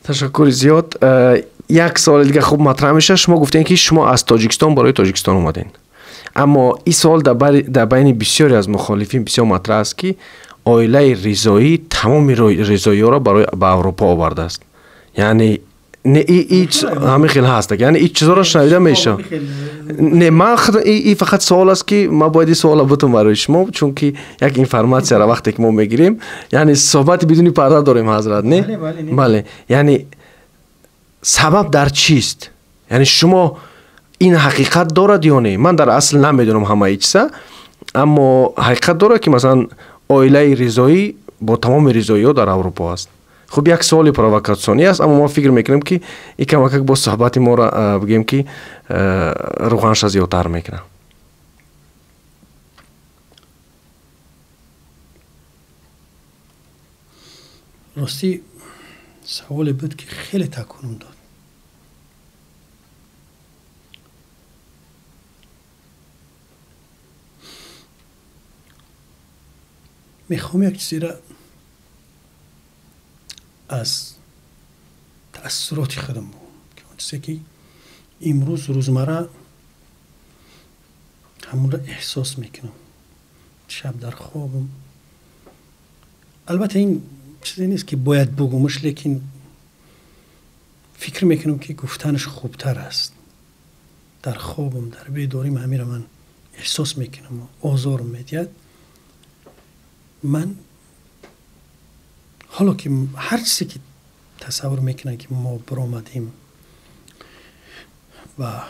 Ташаккури зиёд. Як саволи дига хуб матраҳ мешавад. Шумо гуфтем, ки шумо аз Тоҷикистон барои Тоҷикистон омадем, аммо ин савол дар байни бисёре аз мухолифин бисёр матраҳ аст, ки оилаи Ризоӣ тамоми ризоиёро барои ба Аврупо овардааст. Яъне ҳамин хел ҳаст, яъне ин чизоро шунавида мешавад. Не, ман ин фақат савол аст, ки ман бояд ин саволро бутум барои шумо, чунки як информатсияро вақте ки мо мегирем, яъне суҳбати бидуни парда дорем, ҳазрат, не? Бале, яъне сабаб дар чист? Яъне шумо ин ҳақиқат дорад ё не? Ман дар асл намедонам ҳамаи чиза, аммо ҳақиқат дорад, ки масалан оилаи Ризоӣ бо тамоми ризоиҳо дар Аврупо аст. Хуб, як саволи провокатсионӣ аст, аммо мо фикр мекунем, ки ин камакак бо суҳбати моро бигӯем, ки рӯғанша зиёдтар мекунад. Ростӣ, саволе буд, ки хеле таконам дод. Мехоҳам як чизеро аз таассуроти худам бигӯям, ки он чизе ки имрӯз рӯзмарра ҳамонро эҳсос мекунам шаб дар хобам. Албатта, ин чизе нест, ки бояд бугумаш, лекин фикр мекунам, ки гуфтанаш хубтар аст. Дар хобам, дар бедорим ҳамиро ман эҳсос мекунам, озорам медиҳад. Ман ҳоло ки ҳар чизе ки тасаввур мекунанд, ки мо биромадем ба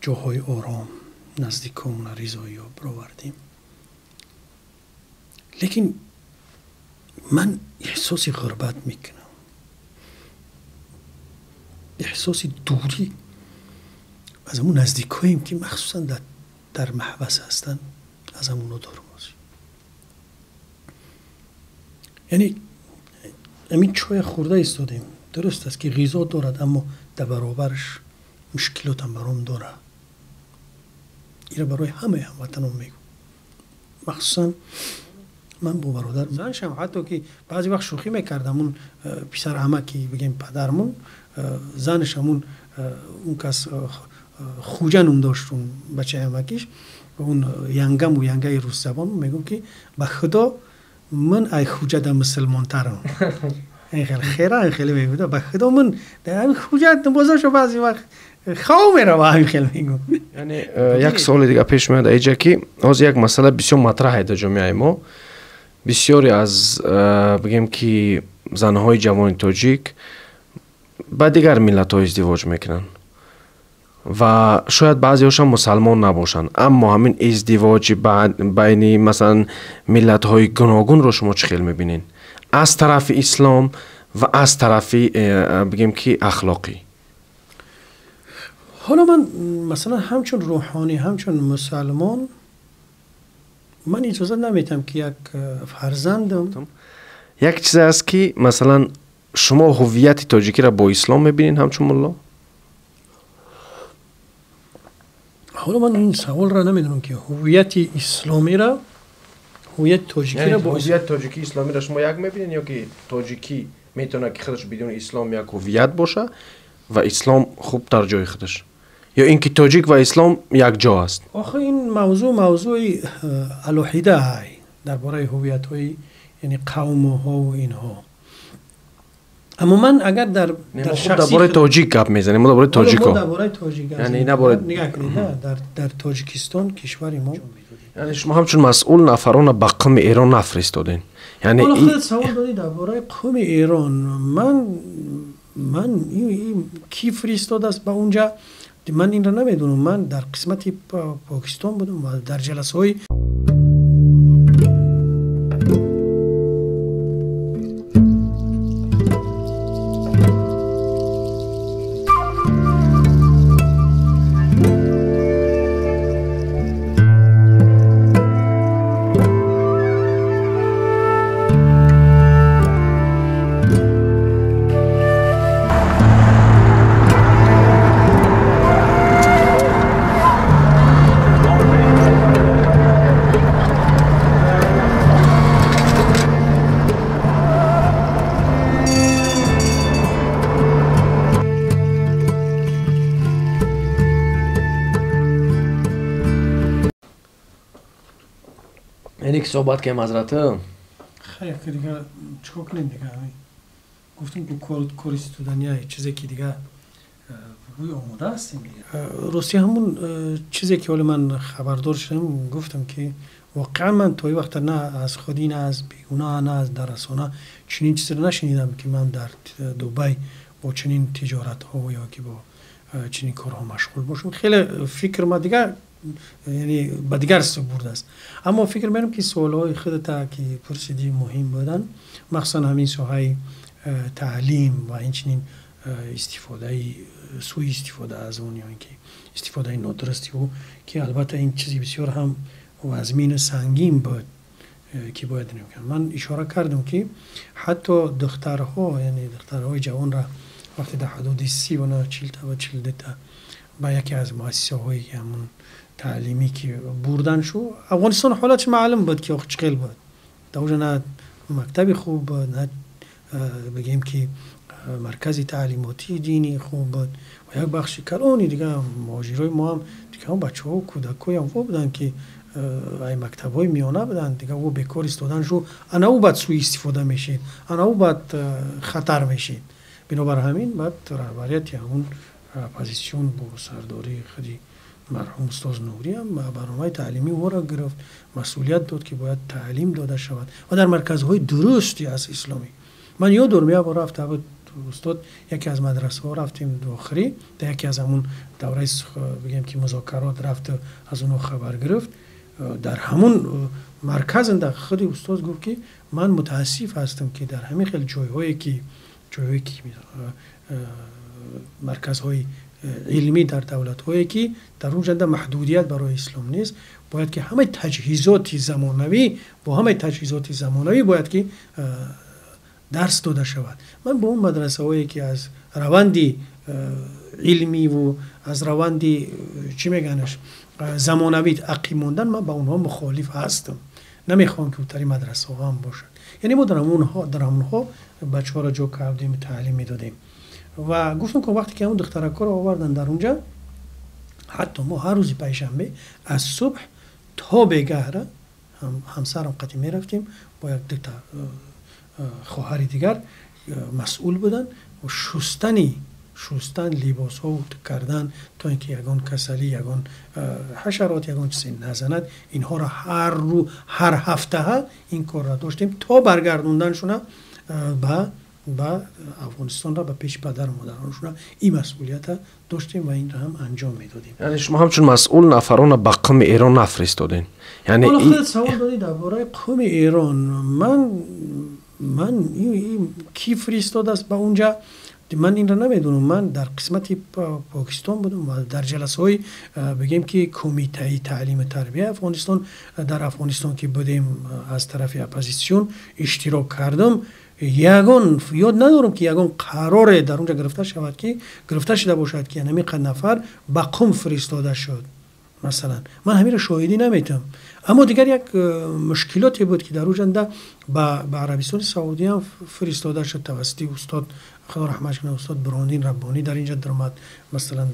ҷоҳои ором, наздикомона ризоиё бировардем, лекин ман эҳсоси ғурбат мекунам, эҳсоси дурӣ аз ҳамун наздикҳоем, ки махсусан дар маҳбас ҳастанд, аз ҳамуно дорам. Яъне ҳамин чоя хӯрда истодем, дуруст аст, ки ғизо дорад, аммо дар баробараш мушкилотам баром дорад. Инро барои ҳамаи ҳамватанон мегӯм. Махсусан ман бо бародар заншам, ҳатто ки баъзе вақт шӯхӣ мекардам, он писар амаки бигем падармон, занаш ҳамун он кас Хуҷа ном дошт, он бачаи амакиш, он янгаму янгаи русзабон, мегӯм, ки ба худо ман ай Хуҷада мусулмонтарам. Ин хеле хера, ин хеле мегӯда, ба худо ман Хуҷа бозошо баъзе вақт хов мерава, ҳамин хел мегӯм. Яъне як саволи дига пеш меояд аиҷа, ки ҳозир як масъала бисёр матраҳ дар ҷомеаи мо. Бисёре аз бигем ки занҳои ҷавони тоҷик ба дигар миллатҳо издивоҷ мекунанд ва шояд баъзеҳошам мусалмон набошанд, аммо ҳамин издивоҷи байни масалан миллатҳои гуногунро шумо чӣ хел мебинед аз тарафи ислом ва аз тарафи бигем ки ахлоқӣ? Ҳоло ман масалан ҳамчун рӯҳонӣ, ҳамчун мусалмон ман иҷозат наметиҳам, ки як фарзандам Як чизе аст, ки масалан шумо ҳуввияти тоҷикиро бо ислом мебинед ҳамчун мулло? Ҳоло ман ин саволро намедонам, ки ҳуввияти исломиро, ҳуввияти тоҷикиро бо ҳуввияти тоҷикӣ исломиро шумо як мебинед ё ки тоҷикӣ метавонад, ки худаш бидуни ислом як ҳуввият боша ва ислом хуб дар ҷои худаш, ё ин ки тоҷик ва ислом якҷо аст? Охи, ин мавзӯъ мавзӯи алоҳида ҳай, дар бораи ҳуввиятҳои, яъне қавмҳову инҳо. Аммо ман агар дар дар бораи тоҷик гап мезанем, мо дар бораи тоҷико дар бораи тоҷик нигаҳ кунед, дар Тоҷикистон, кишвари мо. Яъне шумо ҳамчун масъул нафарона ба қуми Эрон нафиристодем? Яъне худат савол додӣ дар бораи қуми Эрон. Ман ки фиристодааст ба унҷа, ман инро намедонам. Ман дар қисмати Покистон будам ва дар ҷаласаҳои Яъне ки суҳбат кардем, ҳазрат. Хайр, ки дига чикор кунем, дига гуфтем ки кори студания, чизе ки дига рӯй омода ҳастем. Рости, ҳамун чизе ки ҳоле ман хабардор шудам, гуфтам ки воқеан ман то ин вақта на аз худи, на аз бегуна, на аз дар расона чунин чизеро нашунидам, ки ман дар Дубай бо чунин тиҷоратҳо ё ки бо чунин корҳо машғул бошам. Хеле фикр ма дигар, яъне ба дигар сӯ бурдааст. Аммо фикр мерам, ки суолҳои худата ки пурсидӣ, муҳим буданд, махсусан ҳамин соҳаи таълим ва инчунин истифодаи сӯи истифода аз он ё ин ки истифодаи нодурусти ӯ, ки албатта ин чизи бисёр ҳам вазмину сангин буд, ки бояд кард. Ман ишора кардам, ки ҳатто духтарҳо, яъне духтарҳои ҷавонра, вақте дар ҳудуди 39, 40 та ва 42 та ба яке аз муассисаҳои ҳамун таълимӣ ки бурдан шу, Афғонистон ҳолатш маълум буд, ки чӣ хел буд. Дар оҷа на мактаби хуб буд, на бигем ки маркази таълимотии динии хуб буд ва як бахши калони дига муҳоҷирои мо ҳам дига бачаҳо, кӯдакҳоям во буданд, ки ай мактабҳои миёна буданд, дига ӯ бекор истодан шу, ана ӯ баъд сӯи истифода мешид, ана ӯ баъд хатар мешид. Бинобар ҳамин баъд раҳбарияти ҳамун оппозитсион бо сардории худи марҳум устоз Нурӣ ҳам барномаи таълимӣ ӯро гирифт, масъулият дод, ки бояд таълим дода шавад ва дар марказҳои дурусти аз исломӣ. Ман ёд дорам, як бор рафта буд устод, яке аз мадрасаҳо рафтем дохирӣ, дар яке аз ҳамун давраи, бигем ки, музокарот рафту аз онҳо хабар гирифт. Дар ҳамун марказ дар худи устоз гуфт, ки ман мутаассиф ҳастам, ки дар ҳамин хел ҷойҳое ки марказҳои илмӣ дар давлатҳое ки дар он ҷанда маҳдудият барои ислом нест, бояд ки ҳамаи таҷҳизоти замонавӣ, бо ҳамаи таҷҳизоти замонавӣ бояд ки дарс дода шавад. Ман бо он мадрасаҳое ки аз раванди илмиву аз раванди, чӣ меганаш, замонавӣ ақиб мондан, ман ба онҳо мухолиф ҳастам. Намехоҳам, ки утари мадрасаҳо ҳам бошад. Яъне мо дар ҳамонҳо бачаҳоро ҷо кардем, таълим медодем ва гуфтам, ки вақте ки ҳамон духтаракҳоро овардан дар унҷа, ҳатто мо ҳар рӯзи панҷшанбе аз субҳ то бегаҳра ҳамсарам қатӣ мерафтем, бо як дута хоҳари дигар масъул буданд ва шустан либосҳо кардан, то ин ки ягон касалӣ, ягон ҳашарот, ягон чизе назанад инҳоро. Ҳар рӯ, ҳар ҳафтаҳа ин корро доштем то баргардонданшуна ба Афғонистонро, ба пеши падару модароншуна. Ин масъулията доштем ва инро ҳам анҷом медодем. Яъне шумо ҳамчун масъул нафарона ба Қуми Эрон нафиристодем? Яъне худат савол додӣ дар бораи Қуми Эрон. Ман ки фиристодааст ба унҷа, ман инро намедонам. Ман дар қисмати Покистон будам ва дар ҷаласаҳои, бигем ки, кумитаи таълиму тарбияи Афғонистон дар Афғонистон ки будем, аз тарафи оппозитсион иштирок кардам. Ягон ёд надорам, ки ягон қароре дар онҷа гирифта шавад, ки гирифта шуда бошад, ки ҳамин қад нафар ба Қум фиристода шуд, масалан. Ман ҳаминро шоҳидӣ наметавам. Аммо дигар як мушкилоте буд, ки дар ӯ ба Арабистони Саудӣ ҳам фиристода шуд тавассути устод, худо раҳматш кунад, устод Бурҳониддин Раббонӣ. Дар инҷа даромад, масалан,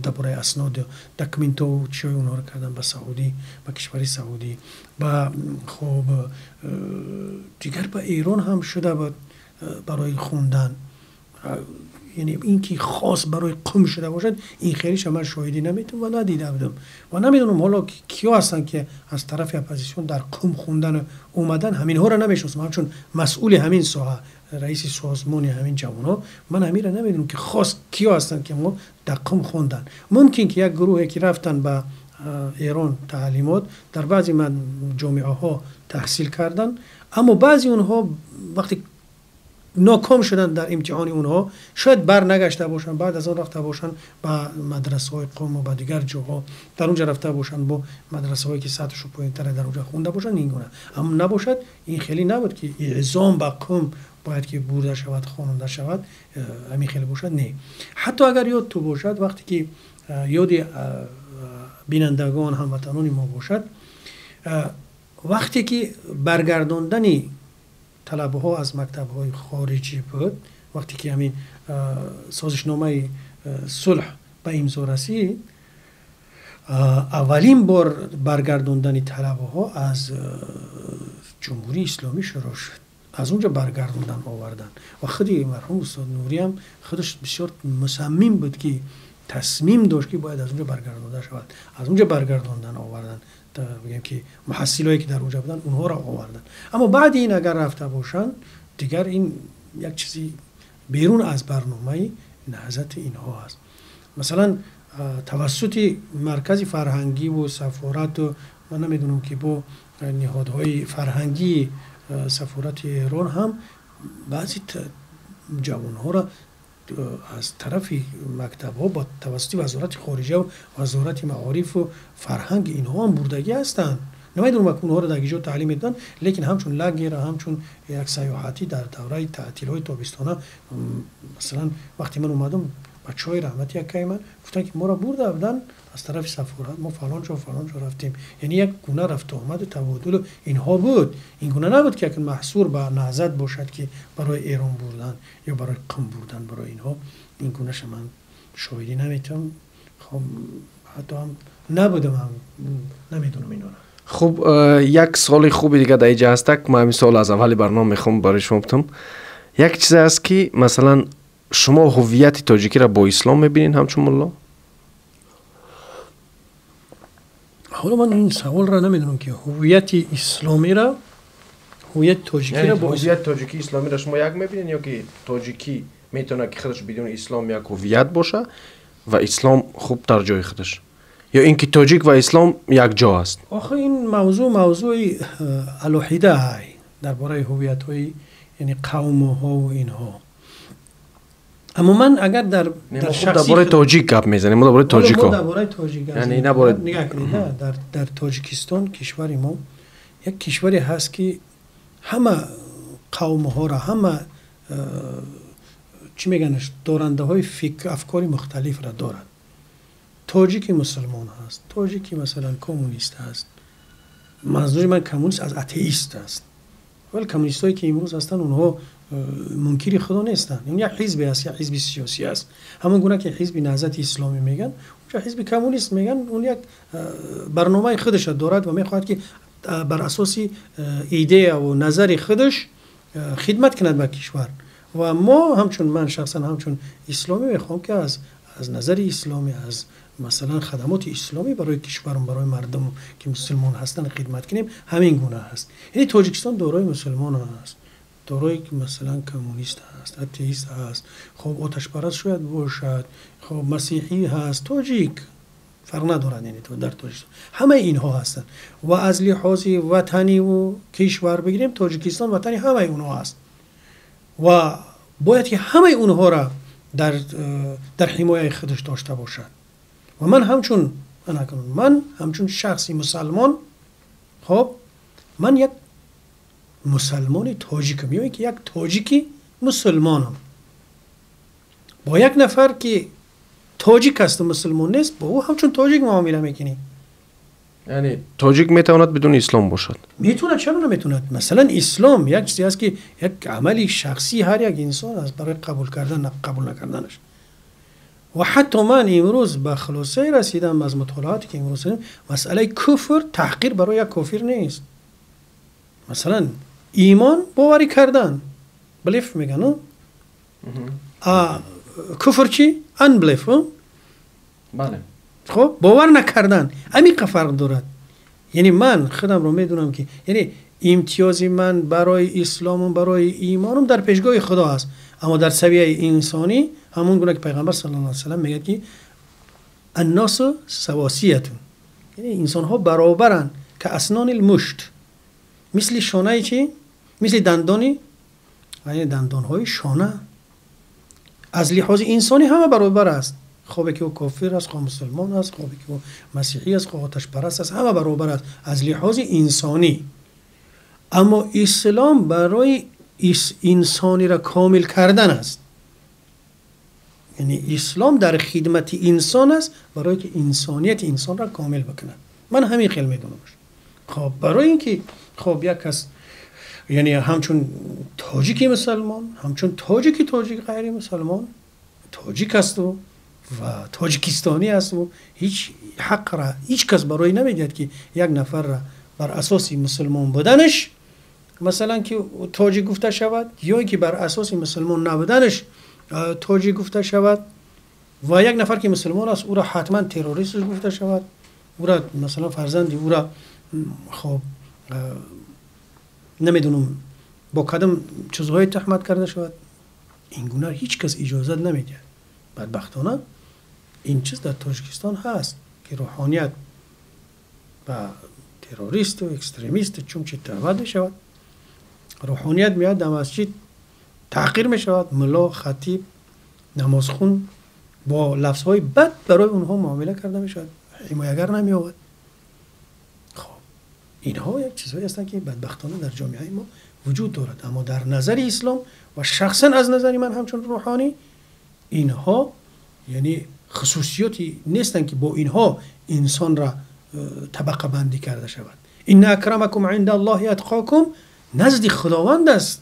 дар бораи асноду документову чиҳои онҳоро кардан ба Саудӣ, ба кишвари Саудӣ, ба хуб, дигар ба Эрон ҳам шуда буд барои хондан. Яъне ин ки хос барои Қум шуда бошад, ин хелиша ман шоҳидӣ наметавам ва надида будам ва намедонам ҳоло киё ҳастанд, ки аз тарафи оппозитсион дар Қум хондану омадан. Ҳаминҳоро намешиносам. Ҳамчун масъули ҳамин соҳа, раиси созмони ҳамин ҷавонҳо, ман ҳаминро намедонам, ки хос киё ҳастанд, ки мо дар Қум хондан. Мумкин ки як гурӯҳе ки рафтан ба Эрон таълимот, дар баъзе ҷомеаҳо таҳсил карданд, аммо баъзи онҳо вақте ноком шуданд дар имтиҳони онҳо, шояд бар нагашта бошанд, баъд аз он рафта бошанд ба мадрасаҳои Қуму ба дигар ҷоҳо, дар онҷа рафта бошанд, бо мадрасаҳое ки сатҳшу поёнтаре, дар онҷа хонда бошанд. Ин гуна аммо набошад, ин хеле набуд, ки эъзом ба Қум бояд ки бурда шавад, хононда шавад, ҳамин хеле бошад, не. Ҳатто агар ёд ту бошад, вақте ки ёди бинандагон, ҳамватанони мо бошад, вақте ки баргардондани талабаҳо аз мактабҳои хориҷӣ буд, вақте ки ҳамин созишномаи сулҳ ба имзо расид. Аввалин бор баргардондани талабаҳо аз Ҷумҳурии Исломӣ шурӯъ шуд. Аз онҷо баргардондан овардан ва худи марҳум устод Нуриам худаш бисёр мусаммим буд, ки тасмим дошт, ки бояд аз онҷо баргардонда шавад. Аз онҷо баргардондан овардан, бигем ки муҳассилое ки дар онҷо буданд, онҳоро овардан. Аммо баъди ин агар рафта бошанд, дигар ин як чизи берун аз барномаи наҳзати инҳо аст. Масалан, тавассути маркази фарҳангиву сафорату ман намедонам ки бо ниҳодҳои фарҳангии сафорати Эрон ҳам баъзе ҷавонҳоро аз тарафи мактабҳо бо тавассути Вазорати хориҷа, Вазорати маорифу фарҳанг инҳо ҳам бурдагӣ ҳастанд. Намедонам онҳоро дар ҷо таълим медоданд, лекин ҳамчун лагер, ҳамчун як сайёҳатӣ дар давраи таътилҳои тобистона. Масалан, вақте ман омадам, бачаҳои раҳмати акаи ман гуфтанд, ки моро бурда буданд аз тарафи сафорат, мо фалон ҷо, фалон ҷо рафтем. Яъне як гуна рафтуомаду табодулу инҳо буд. Ин гуна набуд, ки як маҳсур ба наҳзат бошад, ки барои Эрон бурдан ё барои Қум бурдан. Барои инҳо ин гунаша ман шоҳидӣ наметавонам, хоб, ҳатто ҳам набудам, ҳам намедонам инҳоро. Хуб, як суоли хуби дига дар инҷа ҳастак. Ман ҳамин суол аз аввали барнома мехоҳам барои шумо бутам. Як чизе аст, ки масалан шумо ҳуввияти тоҷикиро бо ислом мебинед ҳамчун мулло? Ҳоло ман ин саволро намедонам, ки ҳуввияти исломиро, ҳуввияти тоҷикиро бо ҳуввияти тоҷикӣ исломиро шумо як мебинед ё ки тоҷикӣ метавонад, ки худаш бидуни ислом як ҳуввият боша ва ислом хуб дар ҷои худаш, ё ин ки тоҷик ва ислом якҷо аст? Охи, ин мавзӯъ мавзӯи алоҳида дар бораи ҳуввиятҳои, яъне қавмҳову инҳо. Аммо ман агар дар дар бораи тоҷик гап мезанем, мо дар бораи тоҷико дар бораи тоҷик нигаҳ кунед, дар Тоҷикистон, кишвари мо, як кишваре ҳаст, ки ҳама қавмҳоро, ҳама чӣ меганаш, дорандаҳои афкори мухталифро дорад. Тоҷики мусулмон ҳаст, тоҷики масалан коммунист ҳаст. Манзури ман коммунист аз атеист аст, вале коммунистҳое ки имрӯз ҳастанд, онҳо мункири худо нестанд. Ин як ҳизбе аст, як ҳизби сиёсӣ аст. Ҳамон гуна ки ҳизби наҳзати исломӣ мегӯянд, онҷо ҳизби коммунист мегӯянд. Он як барномаи худашро дорад ва мехоҳад, ки бар асоси идеяву назари худаш хидмат кунад ба кишвар. Ва мо ҳамчун, ман шахсан ҳамчун исломӣ мехоҳам, ки аз назари исломӣ, аз масалан хадамоти исломӣ барои кишварам, барои мардум, ки мусулмон ҳастанд, хидмат кунем. Ҳамин гуна ҳаст. Яъне Тоҷикистон дорои мусулмон аст, дорои масалан коммунист ҳаст, атеист ҳаст, хоб, оташпараст шояд бошад, хоб, масеҳӣ ҳаст, тоҷик, фарқ надорад. Яъне дар Тоҷикистон ҳамаи инҳо ҳастанд ва аз лиҳози ватаниву кишвар бигирем, Тоҷикистон ватани ҳамаи онҳо аст ва бояд ки ҳамаи онҳоро дар ҳимояи худаш дошта бошад. Ва ман ҳамчун, ман ҳамчун шахси мусалмон, хоб, ман як мусалмони тоҷикам ё ин ки як тоҷики мусулмонам. Бо як нафар, ки тоҷик асту мусулмон нест, бо ӯ ҳамчун тоҷик муомила мекунӣ. Яъне тоҷик метавонад бидуни ислом бошад? Метавонад, чаро наметавонад? Масалан, ислом як чизе аст, ки як амали шахсии ҳар як инсон аст барои қабул кардан, қабул накарданаш. Ва ҳатто ман имрӯз ба хулосае расидам аз мутолиате ки имрӯз, масъалаи куфр таҳқир барои як кофир нест. Масалан, имон боварӣ кардан, belief мегӯян, куфр чӣ? Unbelief. Бале. Хоб, бовар накардан, амиқа фарқ дорад. Яъне ман худамро медонам, ки яъне имтиёзи ман барои ислому барои имонум дар пешгоҳи Худо аст, аммо дар савияи инсонӣ, ҳамон гуна ки Пайғамбар саллаллоҳу алайҳи васаллам мегӯяд, ки الناس سواسية, яъне инсонҳо баробаранд, كأسنان المشط, мисли шонаи чӣ, мисли дандони, яъне дандонҳои шона. Аз лиҳози инсонӣ ҳама баробар аст, хобе ки ӯ кофир аст, хоҳ мусулмон аст, хобе ки ӯ масеҳӣ аст, хоҳ оташпараст аст, ҳама баробар аст аз лиҳози инсонӣ. Аммо ислом барои инсониро комил кардан аст. Яъне ислом дар хидмати инсон аст, барое ки инсонияти инсонро комил бикунад. Ман ҳамин хел медонам. Хоб, барои ин ки, хоб, як кас, яъне ҳамчун тоҷики мусалмон, ҳамчун тоҷики тоҷик, ғайри мусалмон, тоҷик асту ва тоҷикистонӣ аст. Ҳеҷ ҳақра ҳеҷ кас барои намедиҳад, ки як нафарра бар асоси мусулмон буданаш, масалан, ки тоҷик гуфта шавад, ё ин ки бар асоси мусулмон набуданаш тоҷик гуфта шавад, ва як нафар ки мусулмон аст, ӯро ҳатман террорист гуфта шавад, ӯро, масалан, фарзанди ӯро, хоб, намедонам, бо кадом чизҳое туҳмат карда шавад. Ин гуна ҳеҷ кас иҷозат намедиҳад. Бадбахтона, ин чиз дар Тоҷикистон ҳаст, ки рӯҳоният ба террористу экстремисту чунчи туҳмат мешавад. Рӯҳоният меояд, дар масҷид таҳқир мешавад, мулло, хатиб, намозхун, бо лафзҳои бад барои онҳо муомила карда мешавад, ҳимоягар намеёбад. Хоб, инҳо як чизҳое ҳастанд, ки бадбахтона дар ҷомеаи мо вуҷуд дорад. Аммо дар назари ислом ва шахсан аз назари ман ҳамчун рӯҳонӣ, инҳо яъне хусусиёте нестанд, ки бо инҳо инсонра табақабандӣ карда шавад. إن أكرمكم عند الله أتقاكم назди Худованд аст,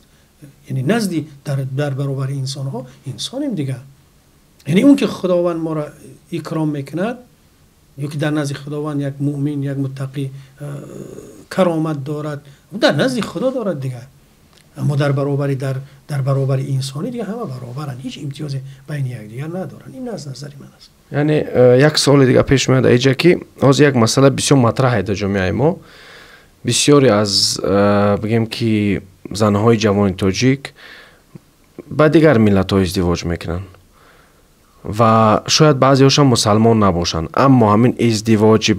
яъне назди дар баробари инсонҳо инсонем дигар. Яъне он ки Худованд моро икром мекунад, ё ки дар назди Худованд як муъмин, як муттақӣ каромат дорад, дар назди Худо дорад дигар. Аммо дар баробари инсонӣ дигар ҳама баробаранд, ҳеҷ имтиёзе байни якдигар надоранд. Ин аз назари ман аст. Яъне як суоли дигар пеш меояд иҷа, ки ҳозир як масъала бисёр матраҳе дар ҷомеаи мо. Бисёре аз, бигем ки, занҳои ҷавони тоҷик ба дигар миллатҳо издивоҷ мекунанд ва шояд баъзеҳошам мусалмон набошанд. Аммо ҳамин издивоҷи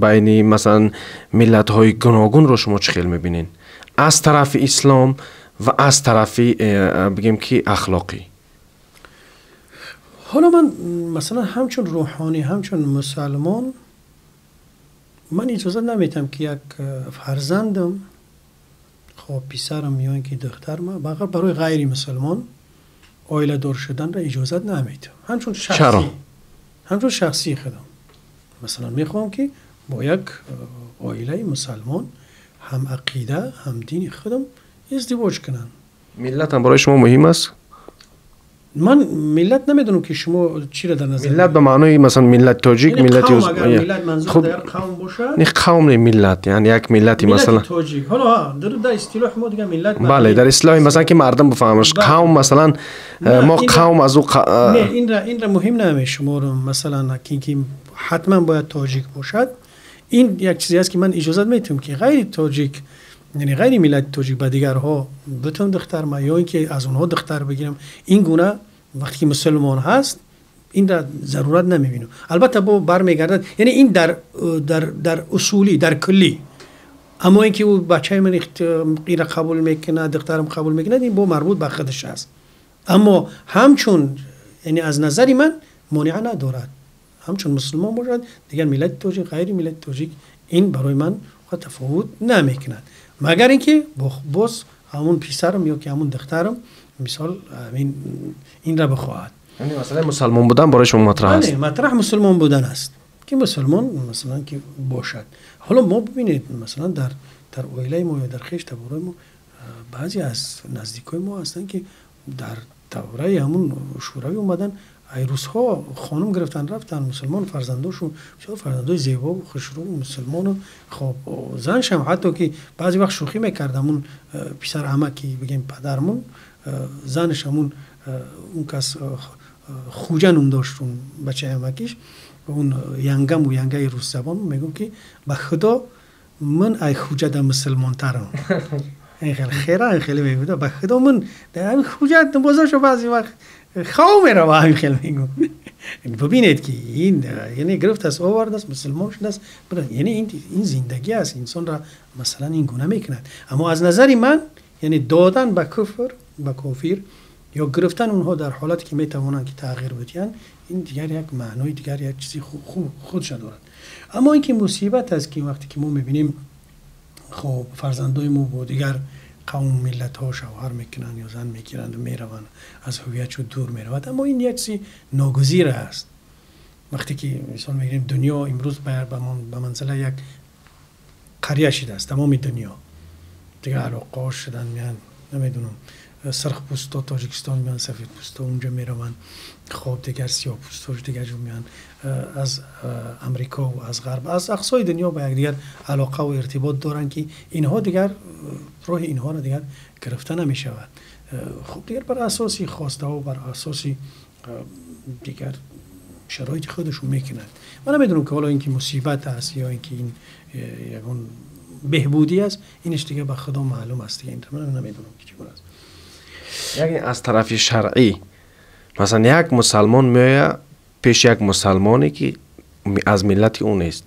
байни, масалан, миллатҳои гуногунро шумо чӣ хел мебинед аз тарафи ислом ва аз тарафи, бигем ки, ахлоқӣ? Ҳоло ман, масалан, ҳамчун рӯҳонӣ, ҳамчун мусалмон, ман иҷозат наметиҳам, ки як фарзандам, хоб, писарам ё ин ки духтарам барои ғайри мусалмон оиладор шуданро иҷозат наметиҳам. Ҳамчун шахсӣ, ҳамчун шахсии худам, масалан, мехоҳам, ки бо як оилаи мусалмон, ҳам ақида, ҳам дини худам издивоҷ кунанд. Миллатам барои шумо муҳим аст? Ман миллат намедонам, ки шумо чиро дар назар. Миллат ба маънои, масалан, миллати тоҷик, миллати қавм бошад. Не, қавм не, миллат, яъне як миллати, масалан. Тоҷик. Ҳоло дар истилоҳ мо дигар миллат. Бале, дар истилоҳи, масалан, ки мардум бифаҳмаш, қавм, масалан, мо қавм аз ӯ. Не, инра муҳим намешуморам, масалан, ки ҳатман бояд тоҷик бошад. Ин як чизе аст, ки ман иҷозат метиҳам, ки ғайри тоҷик, яъне ғайри миллати тоҷик, ба дигарҳо битон духтарма ё ин ки аз онҳо духтар бигирам. Ин гуна вақте ки мусулмон ҳаст, инра зарурат намебинам. Албатта, бо бармегардад, яъне ин дар усулӣ, дар куллӣ. Аммо ин ки ӯ бачаи ман инра қабул мекунад, духтарам қабул мекунад, ин бо марбут ба худаш аст. Аммо ҳамчун, яъне аз назари ман, монеа надорад, ҳамчун мусулмон бошад, дигар миллати тоҷик, ғайри миллати тоҷик, ин барои ман тафовут намекунад, магар ин ки боз ҳамун писарам ё ки ҳамун духтарам, мисол, инра бихоҳад. Яъне масъалаи мусалмон будан барои шумо матраҳ аст? Матраҳ мусулмон будан аст, ки мусулмон, масалан, ки бошад. Ҳоло мо, бибинед, масалан, дар оилаи мо ё дар хеш таборои мо баъзе аз наздикои мо ҳастанд, ки дар давраи ҳамун Шӯравӣ омадан, ай русҳо хонум гирифтан, рафтан, мусулмон, фарзандошон бисёр фарзандои зебову хушрӯ, мусулмону, хоб, заншам ҳатто ки баъзе вақт шӯхӣ мекард, ҳамун писар амаки, бигем, падармон, занаш, ҳамун он кас Хуҷа ном дошт, он бачаи амакиш, он янгаму янгаи русзабон, мегӯм, ки ба Худо, ман ай Хуҷада мусулмонтарам. Ин хеле хера, ин хеле мегӯда, ба Худо, ман Хуҷа бозошо баъзе вақт хов мерава, ҳамин хел мегӯм. Бибинед, ки ин, яъне, гирифтааст, овардааст, мусулмон шудааст. Яъне ин зиндагӣ аст, инсонро, масалан, ин гуна мекунад. Аммо аз назари ман, яъне додан ба куфр, ба кофир, ё гирифтан онҳо дар ҳолате ки метавонанд ки тағйир бидиҳанд, ин дигар як маънои дигар, як чизи худша дорад. Аммо ин ки мусибат аст, ки вақте ки мо мебинем, хоб, фарзандои мо бо дигар қавму миллатҳо шавҳар мекунанд ё зан мегиранду мераванд, аз ҳувиятшо дур меравад. Аммо ин як чизи ногузир аст. Вақте ки, мисол мегирем, дунё имрӯз ба манзила як қария шидааст, тамоми дунё дигар алоқаҳо шудан, меян, намедонам. Сирхпӯстҳо Тоҷикистон меянд, сафедпӯстҳо унҷа мераванд, хоб, дигар сиёҳпӯстҳо дигар ҷо меянд, аз Амрико ва аз Ғарб, аз ақсои дунё ба якдигар алоқа ва иртибот доранд, ки инҳо дигар роҳи инҳоро дигар гирифта намешавад. Хуб, дигар бар асоси хостаҳо, бар асоси дигар шароити худашон мекунанд. Ман намедонам, ки ҳоло ин ки мусибат аст ё ин ки ин ягон беҳбудӣ аст, инаш дигар ба Худо маълум аст. Дига ман намедонам, ки чӣ гуна аст. Яъне аз тарафи шаръӣ, масалан, як мусалмон меояд пеши як мусалмоне, ки аз миллати ӯ нест,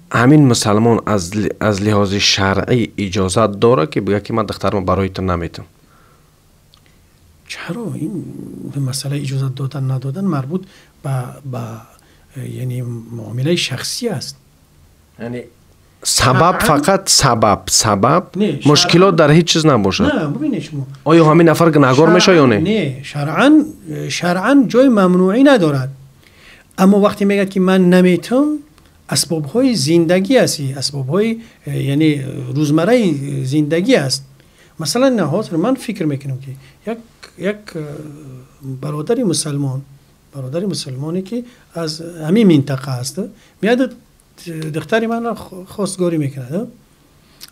ҳамин мусалмон аз лиҳози шаръӣ иҷозат дорад, ки бигӯяд, ки ман духтарма барои ту наметам? Чаро? Ин масъалаи иҷозат додан, надодан марбут ба яъне муомилаи шахсӣ аст. Яъне сабаб, фақат сабаб мушкилот дар ҳеҷ чиз набошад, оё ҳамин нафар гунаҳгор мешавад ё не? Не, шаръан ҷои мамнӯъӣ надорад, аммо вақте мегӯяд, ки ман наметам, асбобҳои зиндагӣ аст, асбобҳои яъне рӯзмарраи зиндагӣ аст. Масалан, ҳозир ман фикр мекунам, ки як бародари мусалмон, бародари мусалмоне, ки аз ҳамин минтақа аст, меяд, духтари манро хостгорӣ мекунад.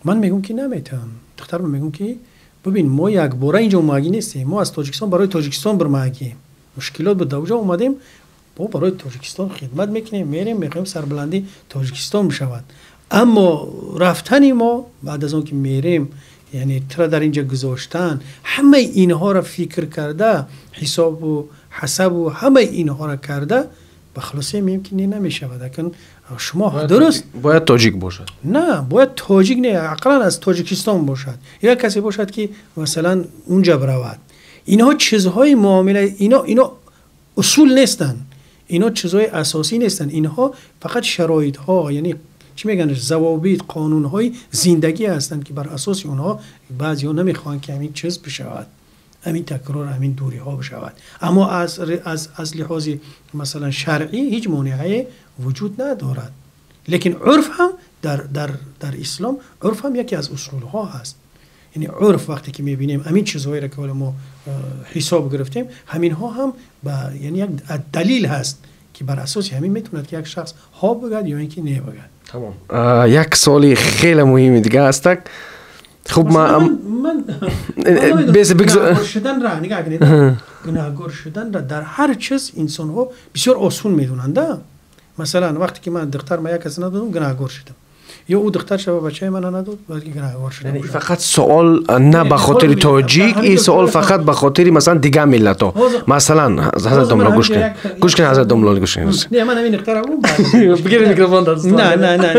Ман мегӯм, ки наметавонам. Духтарма мегӯм, ки бибин, мо якбора инҷо омагӣ нестем, мо аз Тоҷикистон барои Тоҷикистон бирмагием, мушкилот буд, дар оҷо омадем, мо барои Тоҷикистон хидмат мекунем, мерем, мехоҳем сарбаландии Тоҷикистон бишавад. Аммо рафтани мо, баъд аз он ки мерем, яъне тура дар инҷа гузоштан, ҳамаи инҳоро фикр карда, ҳисобу ҳасабу ҳамаи инҳоро карда, ба хулоса меем, ки не, намешавад. Акн шумо дуруст. Бояд тоҷик бошад? На, бояд тоҷик не, ақаллан аз Тоҷикистон бошад ё касе бошад, ки масалан унҷа биравад. Инҳо чизҳои муомила, ино усул нестанд, ино чизҳои асосӣ нестанд, инҳо фақат шароитҳо, яъне чӣ мегӯянд, завобит, қонунҳои зиндагӣ ҳастанд, ки бар асоси онҳо баъзеҳо намехоҳанд, ки ҳамин чиз бишавад, ҳамин такрор, ҳамин дуриҳо бишавад. Аммо аз лиҳози масалан шаръӣ ҳеҷ монеае вуҷуд надорад. Лекин урф ҳам дар ислом, урф ҳам яке аз усулҳо ҳаст. Яъне урф, вақте ки мебинем ҳамин чизҳоеро, ки ҳоло мо ҳисоб гирифтем, ҳаминҳо ҳам яъне як далил ҳаст, ки бар асоси ҳамин метавонад, ки як шахс ҳо бигӯяд ё ин ки не бигӯяд. Тамом. Як суоли хеле муҳими дига ҳастак. Хуб, шуданра нигоҳ кунед, гунаҳгор шуданра дар ҳар чиз инсонҳо бисёр осон медонанд. Масалан, вақте ки ман духтарма як кас надодам, гунаҳгор шудам, ё ӯ духтар шава, бачаи мана надод, бояд ки гунаҳгор шуда. Фақат суол на ба хотири тоҷик, ин суол фақат ба хотири, масалан, дигар миллатҳо. Масалан, ҳазрат домло, гӯш кунед, гӯш кунед, ҳазрат домло, гӯш кунед. Не, ман ҳамин нуқтаро бигиред, микрофон дар Не, не, не,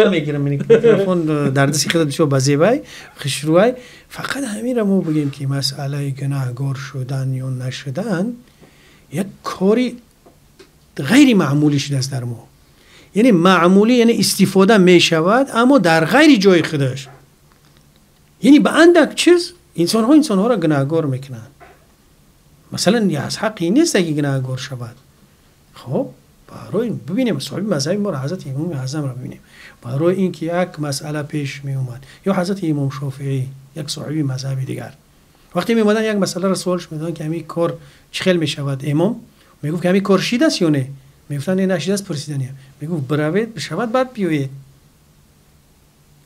намегирам микрофон, дар дасти худат бисёр базебай, хушрӯай. Фақат ҳаминро мо бигем, ки масъалаи гунаҳгор шудан ё нашудан як кори ғайри маъмулӣ шудааст дар мо. Яъне маъмулӣ, яъне истифода мешавад, аммо дар ғайри ҷои худаш. Яъне ба андак чиз инсонҳо инсонҳоро гунаҳгор мекунанд. Масалан, аз ҳаққи ин нест, ки гунаҳгор шавад. Хоб, барои бибинем соҳиби мазҳаби моро, ҳазрати Имоми Аъзамро бибинем, барои ин ки як масъала пеш меомад, ё ҳазрати Имом Шофеӣ, як соҳиби мазҳаби дигар, вақте меомаданд, як масъаларо суолш медоданд, ки ҳамин кор чӣ хел мешавад, имом мегуфт, ки ҳамин кор шидааст ё не? Мегуфтанд, не, нашидааст, пурсидания. Мегуфт, биравед, бишавад, баъд биёед,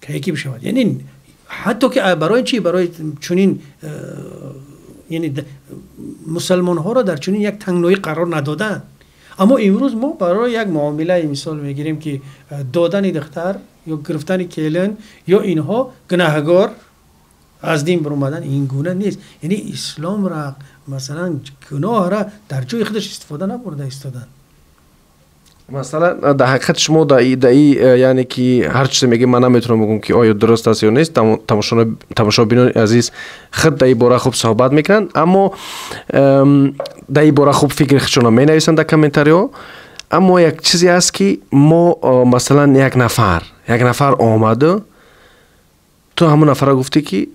ки яке бишавад. Яъне ҳатто ки барои чӣ, барои чунин, яъне мусалмонҳоро дар чунин як тангноӣ қарор надоданд. Аммо имрӯз мо барои як муомилаи, мисол мегирем, ки додани духтар ё гирифтани келин ё инҳо, гунаҳгор, аз дин биромадан. Ин гуна нест. Яъне исломра, масалан, гуноҳра дар ҷои худаш истифода набурда истоданд. Масалан, дар ҳақиқат шумо даи, яъне ки ҳар чизе мегӯед, ман наметавонам бигӯм, ки оё дуруст аст ё нест. Тамошобинони азиз худ дар ин бора хуб суҳбат мекунанд, аммо дар ин бора хуб фикри худшонро менависанд дар комментариҳо. Аммо як чизе аст, ки мо, масалан, як нафар омаду, ту ҳамон нафарро гуфтӣ, ки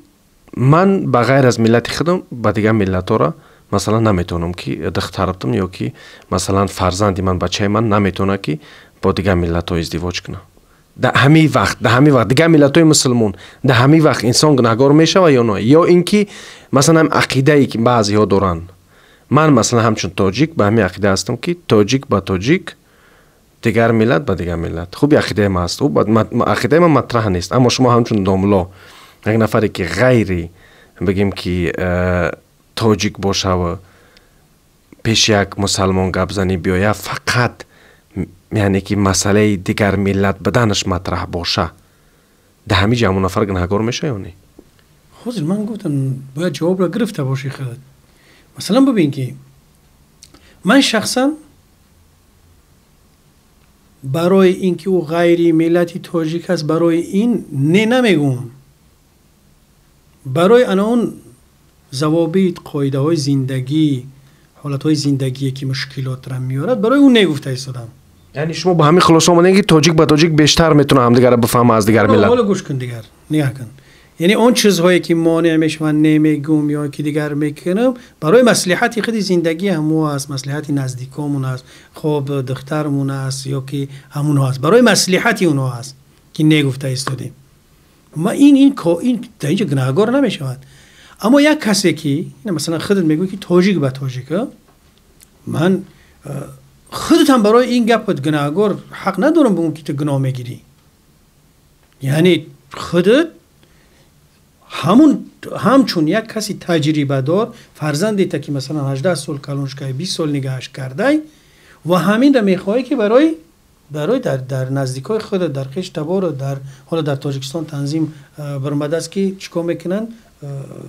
ман ба ғайр аз миллати худам ба дигар миллатҳоро, масалан, наметавонам, ки духтар бутам, ё ки, масалан, фарзанди ман, бачаи ман наметавонад, ки бо дигар миллатҳо издивоҷ кунад. Дар ҳамин вақт, дар ҳамин вақт дигар миллатҳои мусулмон дар ҳамин вақт инсон гунаҳгор мешавад ё на? Ё ин ки масалан ақидае ки баъзеҳо доранд, ман масалан ҳамчун тоҷик ба ҳамин ақида ҳастам, ки тоҷик ба тоҷик, дигар миллат ба дигар миллат. Хуб, ақидаи ман аст, ақидаи ман матраҳ нест. Аммо шумо ҳамчун домло, як нафаре ки ғайри бигем ки тоҷик бошава, пеши як мусалмон гап занӣ биёя, фақат яъне ки масъалаи дигар миллат буданаш матраҳ боша, дар ҳамин ҷо ҳамон нафар гунаҳгор меша ё не? Ҳозир ман гуфтам, бояд ҷавобро гирифта бошӣ худат. Масалан, бибин ки ман шахсан барои ин ки ӯ ғайри миллати тоҷик аст, барои ин не намегӯм. Барои ана он завобит, қоидаҳои зиндагӣ, ҳолатҳои зиндагие ки мушкилотро меорад, барои ӯ негуфта истодам. Яъне шумо ба ҳамин хулоса омадем, ки тоҷик ба тоҷик бештар метавонад ҳамдигарро бифаҳма аз дигар миллат? Ҳоло гӯш кун, дигар нигаҳ кун. Яъне он чизҳое ки монеъ мешаванд, намегӯм ё ки дигар мекунам, барои маслиҳати худи зиндагӣ ҳамо аст, маслиҳати наздикомон аст, хоб духтармон аст ё ки ҳамонҳо аст, барои маслиҳати онҳо аст ки негуфта истодем. Ма ин ин ин дар инҷо гунаҳгор намешавад. Аммо як касе ки масалан худат мегӯӣ ки тоҷик ба тоҷик, ман худат ҳам барои ин гапат гунаҳгор ҳақ надорам бигӯм ки ту гуноҳ мегирӣ. Яъне худат ҳамун ҳамчун як каси таҷрибадор, фарзандета ки масалан 18 сол калонш кардай, 20 сол нигаҳаш кардай ва ҳаминро мехоҳӣ ки барои дар наздикои худат, дар хеш табору, дар ҳоло дар Тоҷикистон танзим баромадааст ки чӣ кор мекунанд,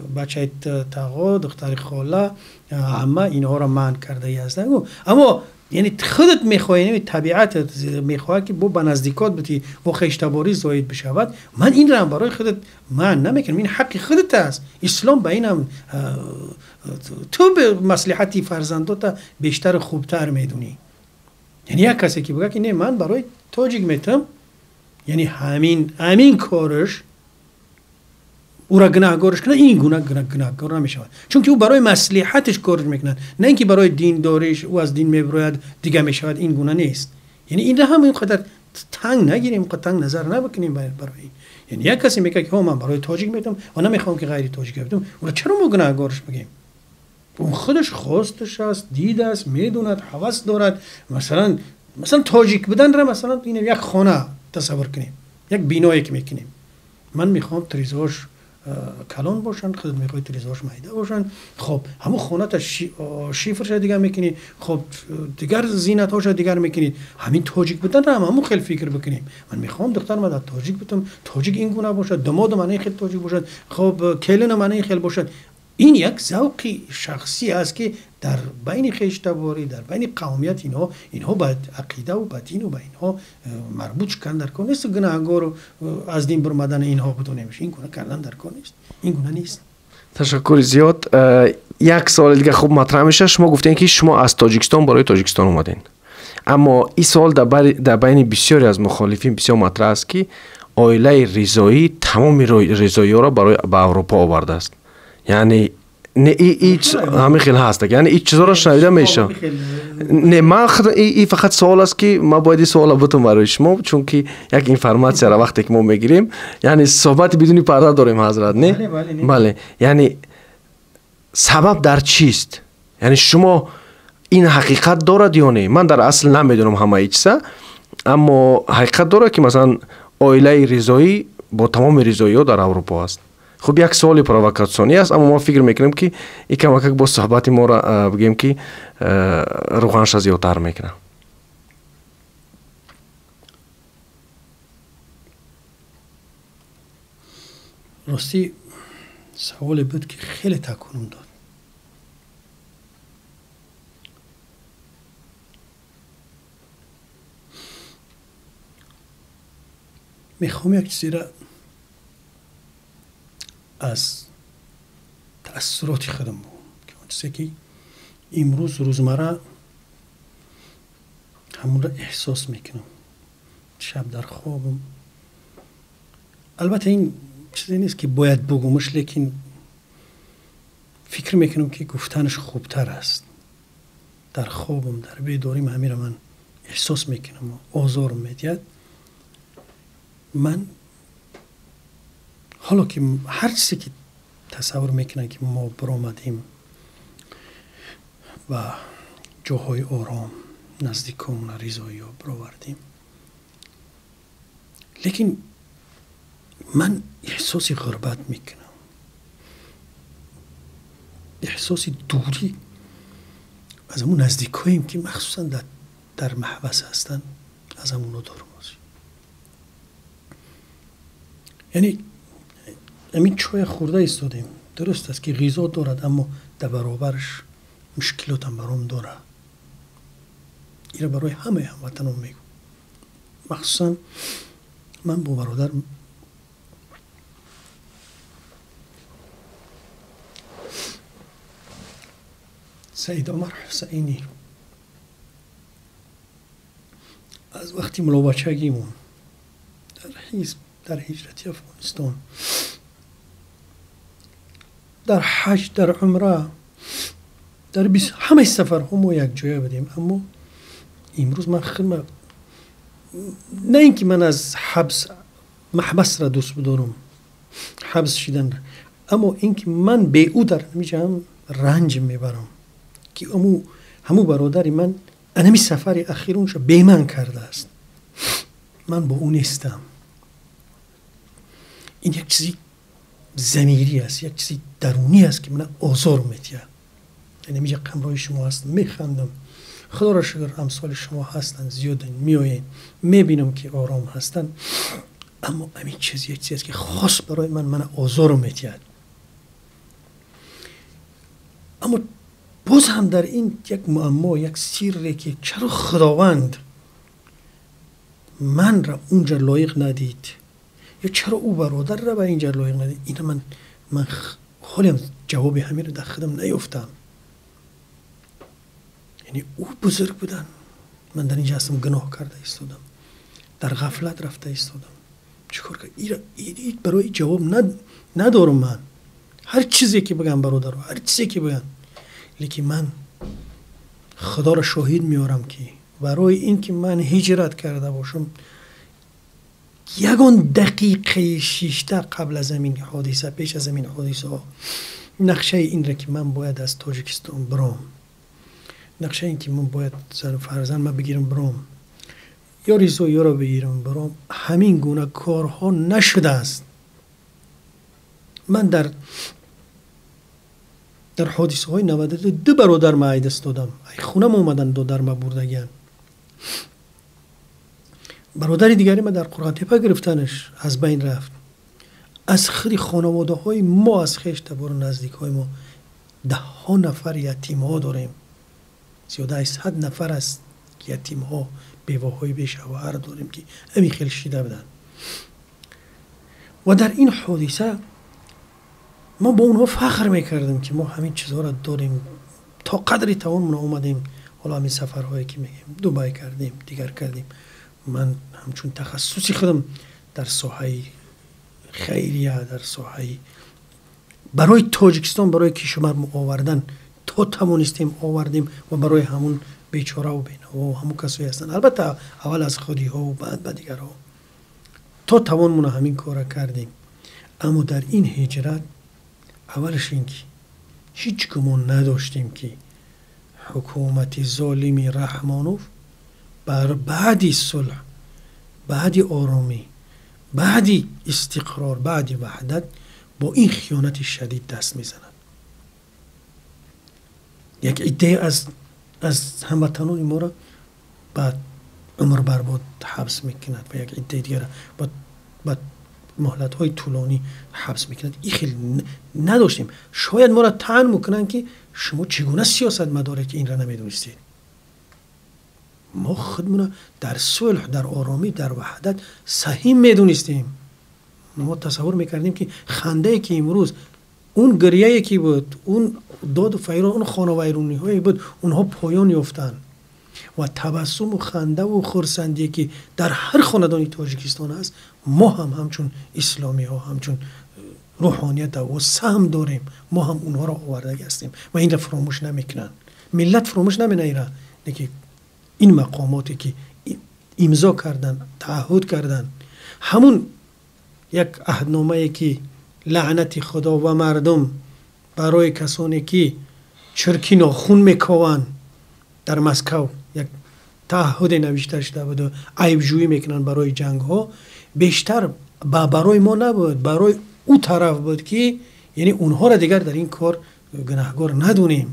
бачаи тағо, духтари хола, амма, инҳоро манъ кардаи ҳастанд. Аммо яъне худат мехоҳӣ, табиатат мехоҳад ки бо ба наздикот бутӣ, бо хештаборӣ зоид бишавад. Ман инро ҳам барои худат манъ намекунам, ин ҳаққи худат аст. Ислом ба инам ту маслиҳати фарзандота бештару хубтар медунӣ. Яъне як касе ки бигӯяд ки не, ман барои тоҷик метам, яъне ҳамин кораш ӯра гунаҳгорш кунад, ин гуна гунаҳгор намешавад, чунки ӯ барои маслиҳаташ корш мекунад, на ин ки барои диндориш ӯ аз дин мебирояд, дига мешавад. Ин гуна нест. Яъне инро ҳам инқадар танг нагирем, инқадар танг назар набикунем барои ин. Яъне як касе мегӯяд ки ҳо, ман барои тоҷик метам ва намехоҳам ки ғайри тоҷик битам, ӯро чаро мо гунаҳгорш бигем? Ӯ худаш хосташ аст, дидааст, медонад, ҳавас дорад. Масалан тоҷик буданро, масалан як хона тасаввур кунем, як биное ки мекунем. Ман мехоҳам тризош калон бошанд, худат мехоҳӣ тризош майда бошанд. Хоб ҳамон хоната шифрша дигар мекунӣ, хоб дигар зинатҳоша дигар мекунӣ. Ҳамин тоҷик буданро ҳам ҳамон хел фикр бикунем. Ман мехоҳам духтарма дар тоҷик бутам, тоҷик ин гуна бошад, домодам ана ин хел тоҷик бошад, хоб келинам ана ин хел бошад. Ин як завқи шахсӣ аст ки дар байни хештаборӣ, дар байни қавмият инҳо ба ақидаву ба дину ба инҳо марбут шудан дар кор нест. Гунаҳгору аз дин бурмадани инҳо бидонемш, ин гуна кардан дар кор нест, ин гуна нест. Ташаккури зиёд. Як суоли дига хуб матраҳ мешавад. Шумо гуфтем ки шумо аз Тоҷикистон барои Тоҷикистон омадем, аммо ин суол дар байни бисёре аз мухолифин бисёр матраҳ аст, ки оилаи Ризоӣ тамоми ризоиҳоро барои ба Аврупо овардааст. Яъне не, ҳамин хел ҳаст, яъне ин чизҳоро шунида мешавад. Не, ман ин фақат суол аст ки ман бояд ин суолро бутам барои шумо, чунки як информатсияро вақте ки мо мегирем, яъне суҳбати бидуни парда дорем, ҳазрат, не? Бале. Яъне сабаб дар чист? Яъне шумо ин ҳақиқат дорад ё не? Ман дар асл намедонам ҳамаи чиза, аммо ҳақиқат дорад ки масалан оилаи Ризоӣ бо тамоми ризоиҳо дар Аврупо аст. Хуб, як суоли провокатсионӣ аст, аммо мо фикр мекунем ки ин камакак бо суҳбати моро бигем ки рӯғанша зиёдтар мекунад. Ростӣ саволе буд ки хеле таконум дод. Мехоҳам як чизеро аз таассуроти худам бигӯм, ки он чизе ки имрӯз рӯзмарра ҳамонро эҳсос мекунам, шаб дар хобам. Албатта ин чизе нест ки бояд бигӯмаш, лекин фикр мекунам ки гуфтанаш хубтар аст. Дар хобам, дар бедорим ҳаминро ман эҳсос мекунам, озорам медиҳад. Ман ҳоло ки ҳар чизе ки тасаввур мекунанд, ки мо баромадем ба ҷоҳои ором, наздикомона ризоиё баровардем, лекин ман эҳсоси ғурбат мекунам, эҳсоси дурӣ аз ҳамун наздикҳоем, ки махсусан дар маҳбас ҳастанд, аз ҳамуно дорам. Яъне ҳамин чоя хӯрда истодем. Дуруст аст, ки ғизо дорад, аммо дар баробараш мушкилотам баром дорад. Инро барои ҳамаи ҳамватанон мегӯм. Махсусан ман бо бародар Саид Омар Ҳусайнӣ аз вақти мулобачагимон дар ҳизб, дар ҳиҷрати Афғонистон, дар ҳаҷ, дар умра, дар ҳамаи сафарҳо мо якҷоя будем. Аммо имрӯз ман хидма на ин ки ман аз ҳабс маҳбасра дӯст бидорам, ҳабс шиданра, аммо ин ки ман бе ӯ дар ҳамиҷаам ранҷ мебарам, ки ҳаму бародари ман анами сафари ахирунша бе ман кардааст, ман бо ӯ нестам. Ин як чизи замирӣ аст, як чизи дарунӣ аст, ки мана озор медиҳад. Яъне миҷа ҳамроҳи шумо ҳастам, механдам, худоро шукр, амсоли шумо ҳастанд, зиёданд, меоянд, мебинам, ки ором ҳастанд, аммо ҳамин чиз як чиз аст, ки хос барои ман мана озор медиҳад. Аммо боз ҳам дар ин як муаммо, як сирре, ки чаро Худованд манра унҷа лоиқ надид ё чаро ӯ бародарра ба инҷа лоиқ надид, ина ман ҳолиам ҷавоби ҳаминро дар худам наёфтам. Яъне ӯ бузург будан, ман дар инҷа ҳастам, гуноҳ карда истодам, дар ғафлат рафта истодам. Чӣ кор кард? Барои ҷавоб надорам ман. Ҳар чизе ки бигам, бародаро, ҳар чизе ки бигам, лекин ман худоро шоҳид меорам, ки барои ин ки ман ҳиҷрат карда бошам, ягон дақиқаи шишта қабл аз ҳамин ҳодиса, пеш аз ҳамин ҳодисаҳо, нақшаи инра ки ман бояд аз Тоҷикистон биром, нақшаи ин ки ман бояд фарзанд ма бигирам биром ё ризоиёро бигирам биром, ҳамин гуна корҳо нашудааст. Ман дар ҳодисаҳои 92 бародар ма айдаст додам, ай хунам омадан додарма бурдагиян. Бародари дигари ма дар Қурғонтепа гирифтанаш аз байн рафт. Аз худи хонаводаҳои мо, аз хеш табору наздикҳои мо даҳҳо нафар ятимҳо дорем. Зиёда аз 100 нафар аст, ки ятимҳо, бевоҳои бешавҳар дорем, ки ҳамин хел шида буданд. Ва дар ин ҳодиса мо бо онҳо фахр мекардем, ки мо ҳамин чизҳоро дорем, то қадри тавонмон омадем. Ҳоло ҳамин сафарҳое ки мегӯем, Дубай кардем, дигар кардем, ман ҳамчун тахассуси худам дар соҳаи хайрия, дар соҳаи барои Тоҷикистон, барои кишвар овардан то тавонистем овардем ва барои ҳамун бечораву бенаво, ҳамун касое ҳастанд, албатта аввал аз худиҳо баъд ба дигарҳо, то тавонмона ҳамин корро кардем. Аммо дар ин ҳиҷрат аввалаш ин ки ҳеҷ гумон надоштем, ки ҳукумати золими Раҳмонов баъди сулҳ, баъди оромӣ, баъди истиқрор, баъди ваҳдат бо ин хиёнати шадид даст мезанад. Як иддае аз ҳамватанони моро ба умр барбод ҳабс мекунад ва як иддаи дигара ба муҳлатҳои тӯлонӣ ҳабс мекунад. Ин хел надоштем. Шояд моро таън мекунанд, ки шумо чӣ гуна сиёсатмадоре, ки инро намедонистед. Мо худмона дар сулҳ, дар оромӣ, дар ваҳдат саҳим медонистем. Мо тасаввур мекардем, ки хандае ки имрӯз, он гиряе ки буд, он доду файрон, он хонавайрониҳое буд, онҳо поён ёфтанд ва табассуму хандаву хурсандие ки дар ҳар хонадони Тоҷикистон аст, мо ҳам ҳамчун исломиҳо, ҳамчун рӯҳоният ва саҳм дорем, мо ҳам онҳоро овардагӣ ҳастем ва инро фуромӯш намекунанд. Миллат фуромӯш намекунад инро, лекин ин мақомоте ки имзо карданд, таъҳуд карданд, Ҳамун як аҳдномае ки лаънати Худо ва мардум барои касоне ки чирки нохун мекованд, дар Москав як таъҳуде навишта шуда буду айбҷӯӣ мекунанд барои ҷангҳо, бештар ба барои мо набуд, барои ӯ тараф буд ки яъне онҳоро дигар дар ин кор гунаҳгор надонем,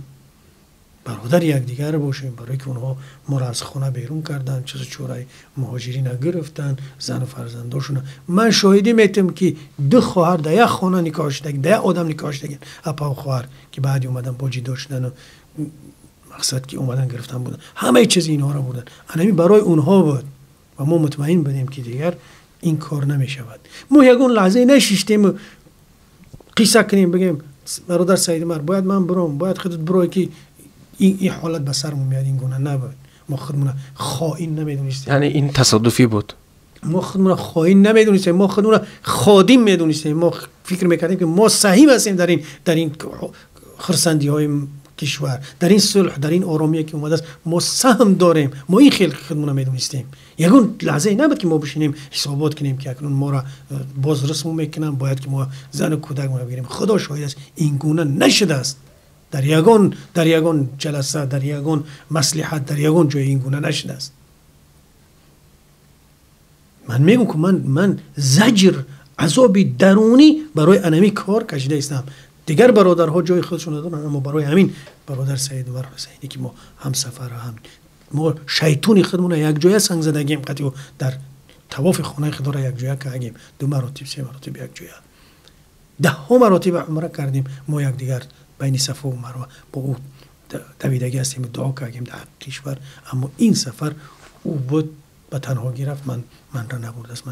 бародари якдигар бошем, барое ки онҳо моро аз хона берун карданд, чизу чораи муҳоҷирина гирифтанд, зану фарзандошона. Ман шоҳидӣ метам ки ду хоҳар дар як хона никоҳ шудаги, дар як одам никоҳ шудаги, апаву хоҳар, ки баъди омадан бо ҷидо шудану мақсад ки омадан гирифтан буданд, ҳамаи чизи инҳоро бурданд. Анами барои онҳо буд ва мо мутмаин будем ки дигар ин кор намешавад. Мо ягон лаҳзае нашиштему қисса кунем, бигем бародар Саидумар, бояд ман биром, бояд худат бирой ки ин ҳолат ба сармон меяд. Ин гуна набуд. Мо худмона хоин намедонистем. Яъне ин тасодуфӣ буд. Мо худмона хоин намедонистем, мо худмона ходим медонистем. Мо фикр мекардем ки мо саҳим ҳастем дар ин хурсандиҳои кишвар, дар ин сулҳ, дар ин оромие ки омадааст, мо саҳм дорем. Мо ин хел худмона медонистем. Ягон лаҳзае набуд ки мо бишинем, ҳисобот кунем ки акнун моро боз расму мекунанд, бояд ки мо зану кӯдакмонро бигирем. Худо шоҳид аст, ин гуна нашудааст. Дар ягон ҷаласа, дар ягон маслиҳат, дар ягон ҷой ин гуна нашудааст. Ман мегӯм ки ман заҷр, азоби дарунӣ барои анами кор кашида истам. Дигар бародарҳо ҷои худшон доранд, аммо барои ҳамин бародар Саидумар Ҳусайнӣ ки мо ҳамсафар, ҳам мо шайтони худмона якҷоя санг задагем, қатъи дар тавофи хонаи худоро якҷоя кардем, ду маротиб, се маротиб якҷоя, даҳҳо маротиба умра кардем мо якдигар, байни Сафову Марва бо ӯ давидагӣ ҳастем, дуо кардем дар ҳаққи кишвар. Аммо ин сафар ӯ буд, ба танҳогӣ рафт, манра набурдааст.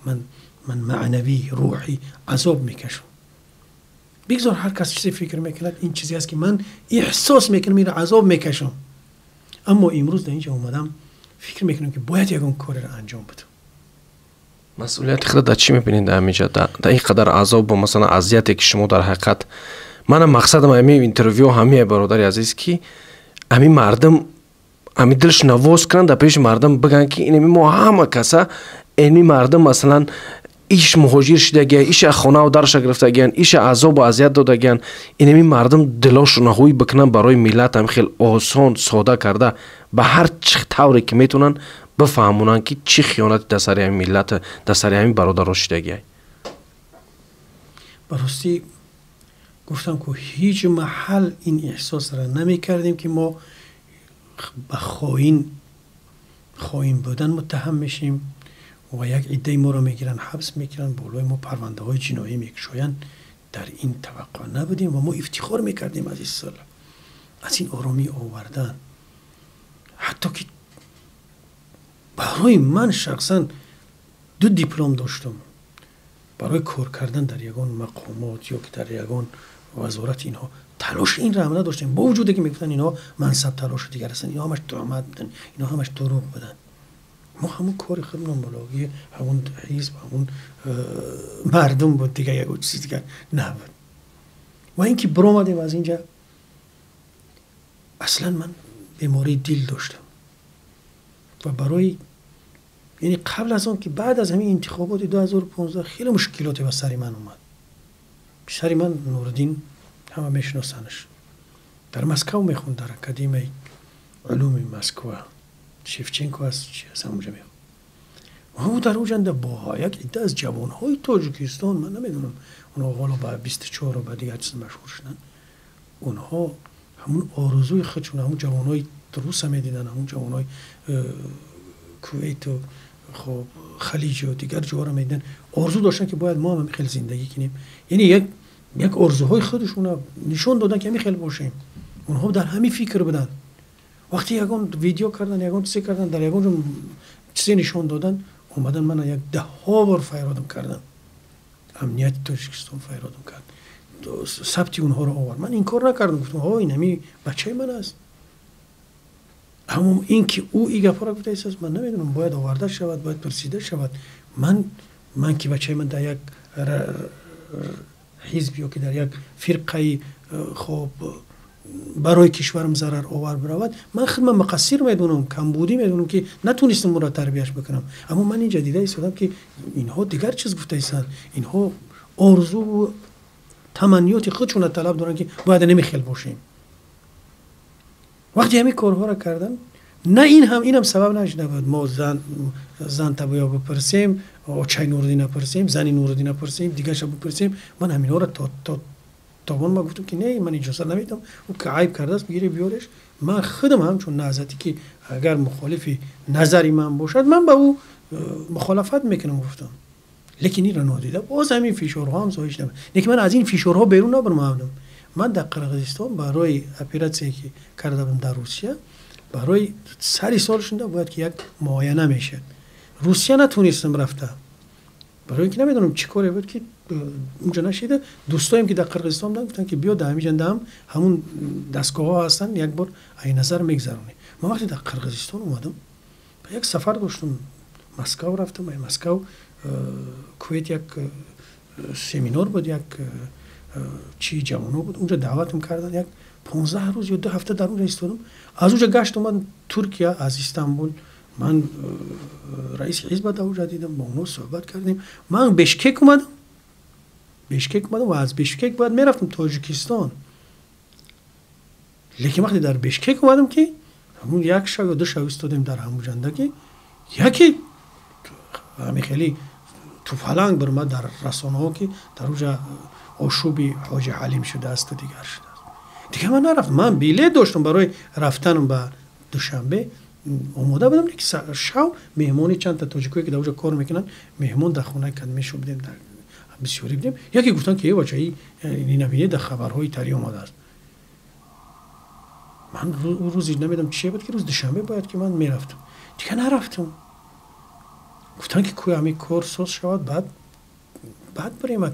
Ман маънавӣ, рӯҳӣ азоб мекашам. Бигзор ҳар кас чизе фикр мекунад, ин чизе аст ки ман эҳсос мекунам, инро азоб мекашам. Аммо имрӯз дар инҷа омадам, фикр мекунам ки бояд ягон кореро анҷом бидам. Масъулияти худро дар чӣ мебинед дар ҳаминҷа, дар ин қадар азобу масалан азияте ки шумо дар ҳақиқат? Манам мақсадам ҳамин интервю ҳамие, бародари азиз, ки ҳамин мардум ҳамин дилш навоз кунанд, дар пеши мардум бигӯянд ки инами мо ҳама каса, ини мардум масалан иш муҳоҷир шудагия, иша хонаву дарша гирифтагиян, иша азобу азият додагиян, инами мардум дилошона ҳуй бикунанд барои миллат, ҳам хел осон сода карда, ба ҳар чӣ тавре ки метавонанд бифаҳмонанд ки чӣ хиёнате дар сари ҳамин миллат, дар сари ҳамин бародаро шудагия. Ба ростӣ гуфтам ку, ҳеҷ маҳал ин эҳсосро намекардем ки мо ба хоин будан муттаҳам мешем ва як иддаи моро мегиранд, ҳабс мекунанд, болои мо парвандаҳои ҷиноӣ мекушоянд. Дар ин таваққӯъ набудем ва мо ифтихор мекардем аз ин сулҳ, аз ин оромӣ овардан. Ҳатто ки барои ман шахсан ду диплом доштам, барои кор кардан дар ягон мақомот ё ки дар ягон вазорати инҳо талоши инро ҳам надоштем, бо вуҷуде ки мегуфтанд инҳо мансаб талошу дигар ҳастанд. Инҳо ҳамаш туҳмат буданд, инҳо ҳамаш дурӯғ буданд. Мо ҳамон кори худмон балогӣ, ҳамон ҳизб, ҳамон мардум буд, дигар ягон чизи дигар набуд. Ва ин ки биромадем аз инҷа, аслан ман бемории дил доштам ва барои яъне қабл аз он ки баъд аз ҳамин интихоботи 2015 хеле мушкилоте ба сари ман омад. Писари ман Нуриддин, ҳама мешиносанаш, дар Москав мехонд, дар Академияи улуми Москва, Шевченко аст, чи аст, ҳамонҷа мехонд. Ӯ дар оҷанда бо як идда аз ҷавонҳои Тоҷикистон, ман намедонам, онҳо ҳоло ба 24 ба дигар чиз машҳур шуданд, онҳо ҳамун орзуи худшон, ҳамун ҷавонҳои руса медиданд, ҳамун ҷавонҳои Кувейту, хоб, Халиҷу дигар ҷоҳоро медиданд, орзу доштанд ки бояд мо ҳам хеле зиндагӣ кунем. Яъне як орзуҳои худашона нишон доданд ки ҳамин хел бошем. Онҳо дар ҳамин фикр буданд. Вақте ягон видео кардан, ягон чизе кардан, дар ягон ҷо чизе нишон додан, омадан мана як даҳҳо бор файродам кардам. Амнияти Тоҷикистон файродам кард, сабти онҳоро овард. Ман инкор накардам, гуфтам: ҳо, ин ҳами бачаи ман аст. Аммо ин ки ӯ и гапҳоро гуфтааст, ман намедонам, бояд оварда шавад, бояд пурсида шавад. Ман ки бачаи ман дар як ҳизб ё ки дар як фирқаи, хоб, Барои кишварам зарар овар биравад, ман худман муқассир медонам, камбудӣ медонам, ки натонистам ӯро тарбияш бикунам. Аммо ман инҷа дида истодам, ки инҳо дигар чиз гуфта истанд. Инҳо орзуву таманниёти худшона талаб доранд, ки бояд намехел бошем. Вақте ҳамин корҳоро кардан, на ин ҳам, инам сабаб нашуда буд. Мо зан табоё бипурсем, очаи Нуриддина пурсем, зани Нуриддина пурсем, дигарша бипурсем. Ман ҳаминҳоро то тобон ма гуфтам, ки не, ман иҷоза намедам. Ӯ ки айб кардааст, бигире, биёреш. Ман худам ҳамчун Наҳзатӣ, ки агар мухолифи назари ман бошад, ман ба ӯ мухолафат мекунам, гуфтам. Лекин инро нодида боз ҳамин фишорҳо ҳам зоҳир шуда. Лекин ман аз ин фишорҳо берун набаромадам. Ман дар Қирғизистон барои оператсие, ки карда будам дар Русия, барои сари сол шуда бояд ки як муояна мешад. Русия натонистам рафта, барои ин ки намедонам чӣ коре буд, ки унҷа нашида. Дӯстоем, ки дар Қирғизистон буданд, гуфтанд, ки биё, дар ҳамиҷа даам ҳамун дастгоҳҳо ҳастанд, як бор ай назар мегзаронӣ. Ман вақте дар Қирғизистон омадам, як сафар доштам, Москав рафтам. Ай Москав Кувет як семинар буд, як чи ҷавоно буд, унҷа даъватам карданд. Як 15 рӯз ё 2 ҳафта дар унҷа истодам. Аз унҷа гашт омадам Туркия. Аз Истанбул ман раиси ҳизба дар унҷа дидам, бо онҳо суҳбат кардем. Ман Бешкек омадам, Бешкек омадам ва аз Бешкек бояд мерафтам Тоҷикистон. Лекин вақте дар Бешкек омадам, ки ҳамун як шаб ё 2 шаб истодем дар ҳамуҷанда, ки яке ҳами хеле туфаланг баромад дар расонаҳо, ки дар уҷа ошӯби Ҳоҷи Ҳалим шудаасту дигар шудааст. Дигар ман нарафтам. Ман билет доштам, барои рафтанам ба Душанбе омода будам, лекин шав меҳмони чандта тоҷикое, ки дар уҷа кор мекунанд, меҳмон дар хонаи кадмешо будем, бисёрӣ будем. Яке гуфтанд, ки э бача, инабине, дар хабарҳои тарӣ омадааст. Ман рӯзи намедонам чие буд, ки рӯзи душанбе бояд ки ман мерафтам, дигар нарафтам. Гуфтанд, ки кӯи ҳамин кор соз шавад, баъд бирем.